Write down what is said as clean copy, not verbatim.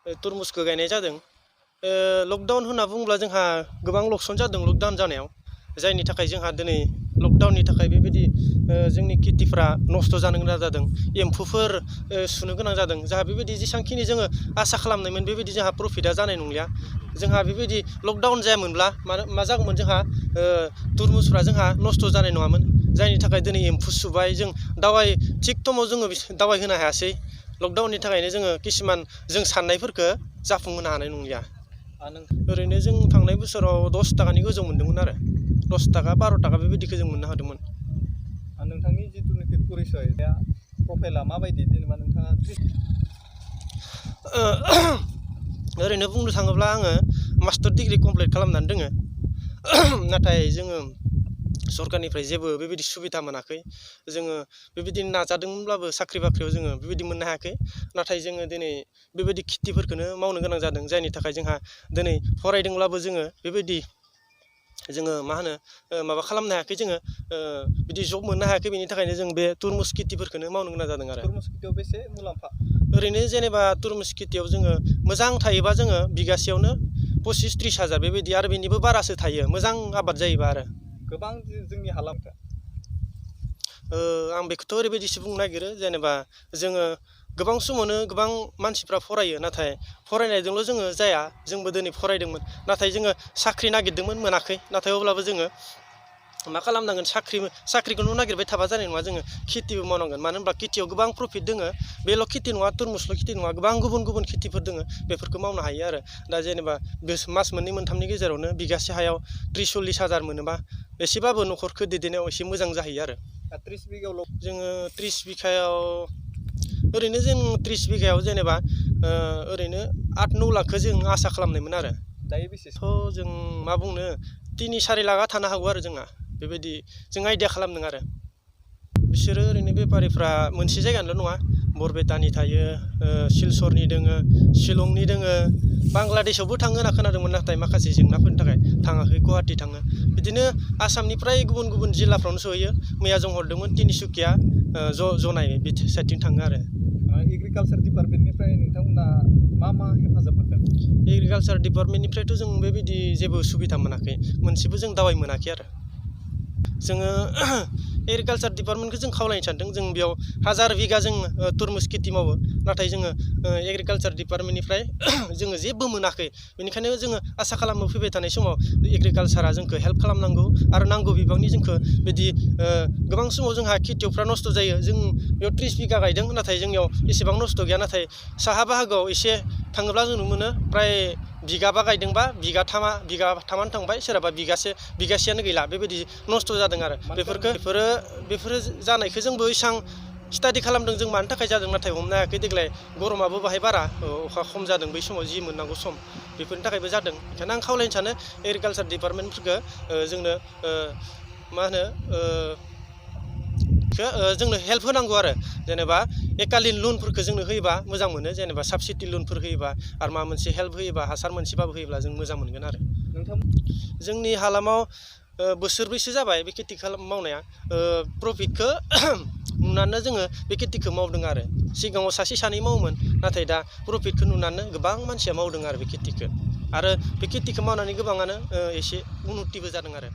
तुरमुसखौ गायनाय जादों। लकडाउन होनना बुङोब्ला जोंहा गोबां लकसन जादों लकडाउन जानायाव, जायनि थाखाय जोंहा दिनै लकडाउननि थाखाय बेबायदि जोंनि खेथिफ्रा नस्थ' जानो गोनां जादों, एम्फौफोर सुनो गोनां जादों। जोंहा बेबायदि जेसांखिनि जोङो आसा खालामनायमोन बेबायदि जोंहा प्रफिटआ जानाय नंलिया। जोंहा बेबायदि लकडाउन जायामोनब्ला मा जागौमोन, जोंहा तुरमुसफ्रा जोंहा नस्थ' जानाय नङामोन। जायनि थाखाय दिनै एम्फौ सुबाय, जों दावाइ थिग समाव जोङो दावाइ होनो हायासै। लकडाउननि थाखायनो जोङो किसुमान जों साननायफोरखौ जाफुंहोनो हानाय नंलिया। ओरैनो जों थांनाय बोसोराव 10 थाखानि गोजौ मोन्दोंमोन आरो 10 थाखा 12 थाखा बेबायदिखौ जों मोननो हादोंमोन। नोंथांनि जिथुनाखि परिचय प्रफाइला माबायदि, जेनेबा नोंथाङा ओरैनो बुंनो थाङोब्ला आङो मास्टार डिग्रि कमप्लिट खालामनानै दोङो। नाथाय जोङो सरकारनिफ्राय जेबो बेबायदि सुबिदा मोनाखै। जोङो बेबायदि नाजादोंमोनब्लाबो साख्रि बाख्रियाव जोङो बेबायदि मोननो हायाखै। नाथाय जोङो दिनै बेबायदि खेथिफोरखौनो मावनो गोनां जादों, जायनि थाखाय जोंहा दिनै फरायदोंब्लाबो जोङो बेबायदि जोङो माबा खालामनो हायाखै, जोङो बिदि जब मोननो हायाखै। बेनि थाखायनो जों बे तुरमुस खेथिफोरखौनो मावनो गोनां जादों आरो। तुरमुस खेथियाव बेसे मुलाम्फा? ओरैनो जेनेबा तुरमुस खेथियाव जोङो मोजां थायोबा जोङो बिगासेयावनो 25-30 हाजार बेबायदि, आरो बेनिबो बारासो थायो मोजां आबाद जायोबा। आरो गोबां जोंनि हालामखौ आं बेखौथ' ओरैबायदिसो बुंनो नागिरो, जेनेबा जोङो गोबां समावनो गोबां मानसिफ्रा फरायो, नाथाय फरायनायजोंल' जोङो जाया। जोंबो दिनै फरायदोंमोन, नाथाय जोङो साख्रि नागिरदोंमोन, मोनाखै। नाथाय अब्लाबो जोङो मा खालामनांगोन, साख्रिखौल' नागिरबाय थाबा जानाय नङा। जोङो खेथिबो मावनांगोन, मानो होनब्ला खेथियाव गोबां प्रफिट दोङो। बेल' खेथि नङा, तुरमुसल' खेथि नङा, गोबां गुबुन गुबुन खेथिफोर दोङो, बेफोरखौ मावनो हायो आरो। दा जेनेबा मास मोननै मोनथामनि गेजेरावनो बिगासे हायाव 30-40 हाजार मोनोबा एसेबाबो न'खरखौ दैदेननायाव एसे मोजां जाहैयो आरो। 30 बिगायावल' जोङो 30 बिगायाव ओरैनो जों 30 बिगायाव जेनेबा ओरैनो 8-9 लाखखौ जों आसा खालामनायमोन आरो। दायो बेसेसो? जों मा बुंनो, 3-4 लाखा थानो हागौ आरो जोंहा। बेबायदि जों आइडिया खालामदों आरो। बिसोरो ओरैनो बेफारिफ्रा मोनसे जायगानिल' नङा, बरपेटानि थायो, सिलचरनि दोङो, शिलंनि दोङो, बांलादेशआवबो थाङो होनना खोनादोंमोन। नाथाय माखासे जेंनाफोरनि थाखाय थाङाखै, गुवाहाटि थाङो। बिदिनो आसामनिफ्राय गुबुन गुबुन जिल्लाफ्रावनो सहैयो। मैया जों हरदोंमोन तिनिसुकिया, जनाय बे साइडथिं थाङो आरो। एग्रिकालसार डिपार्टमेन्टनिफ्राय नोंथांमोना मा हेफाजाब मोनदों? एग्रिकालसार डिपार्टमेन्टनिफ्रायथ' जों बेबायदि जेबो सुबिदा मोनाखै, मोनसेबो जों दावाइ मोनाखै आरो। जोङो एग्रिकालसार डिपार्टमेन्टखौ जों खावलायनो सानदों। जों बेयाव 1000 बिगा जों तुरमुस खेथि मावो, नाथाय जोङो एग्रिकालसार डिपार्टमेन्टनिफ्राय जोङो जेबो मोनाखै। बेनिखायनो जोङो आसा खालामो फैबाय थानाय समाव एग्रिकालसारा जोंखौ हेल्प खालामनांगौ, आरो नांगौ बिबांनि जोंखौ बिदि गोबां समाव जोंहा खेथियावफ्रा नस्थ' जायो। जों बेयाव 30 बिगा गायदों, नाथाय जोंनियाव एसेबां नस्थ' गैया। नाथाय साहा बाहागोआव एसे थाङोब्ला जों नुनो मोनो, प्राय बिगाबा गायदोंबा बिगाथामानो थांबाय, सोरहाबा बिगासेयानो गैला, बेबायदि नस्थ' जादों आरो। बेफोरो जानायखौ जोंबो एसां स्टाडि खालामदों, जों मानि थाखाय जादों, नाथाय हमनो हायाखै। देग्लाय गरमाबो बाहाय बारा, अखा खम जादों बै समाव जि मोननांगौ सम, बेफोरनि थाखायबो जादों। बेखायनो आं खावलायनो सानो एग्रिकालसार डिपार्टमेन्टफोरखौ जोंनो जोंनो हेल्प होनांगौ आरो। जेनेबा एकालिन लनफोरखौ जोंनो होयोबा मोजां मोनो, जेनेबा साबसिडि लनफोर होयोबा, आरो माबा मोनसे हेल्प होयोबा, हासार मोनसेबाबो होयोब्ला जों मोजां मोनगोन आरो। जोंनि हालामाव बोसोरब्रैसो जाबाय बे खेथि मावनाया। प्रफिटखौ नुनानै जोङो बे खेथिखौ मावदों आरो। सिगाङाव सासे सानै मावोमोन, नाथाय दा प्रफिटखौ नुनानै गोबां मानसिया मावदों आरो बे खेथिखौ। आरो बे खेथिखौ मावनानै गोबाङानो एसे उन्नतिबो जादों आरो।